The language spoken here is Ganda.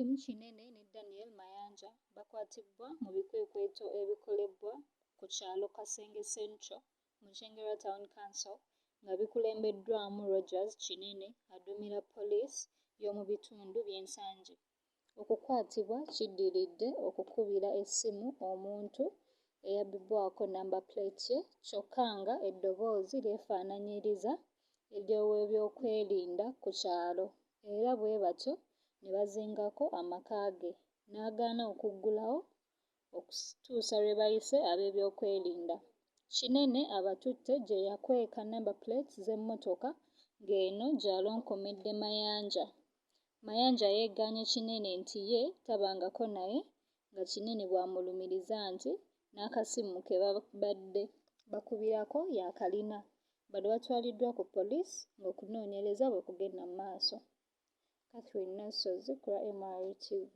Hakim Kinene ne Daniel Mayanja bakwatibbwa mu bikwekweto ebikolebbwa ku kyalo Kasenge Central mu Kyengera Town Council nga bikulembeddwamu Rogers Kinene aduumira poliisi y'omubitundu by'e Nsangi. Okukwatibwa kiddiridde okukubira essimu omuntu eyabbibwako number plate ye kyokka nga eddoboozi lyefaananyiriza ery'owebyokwerinda ku kyalo era bwebatyo nebazingako amaka ge n'agaana okuggulawo okutuusa lwebayise ab'ebyokwerinda. Kinene abatutte gyeyakweka number plates z'emmotoka ng'eno gy'alonkomedde Mayanja. Mayanja yeegaanye Kinene nti ye tabangako naye nga Kinene bw'amulumiriza nti n'akasimu ke babadde bakubirako y'akalina. Bano batwaliddwa ku poliisi ng'okunoonyereza bwe kugenda mu maaso. Catherine Nassozi ku lwa MRTV.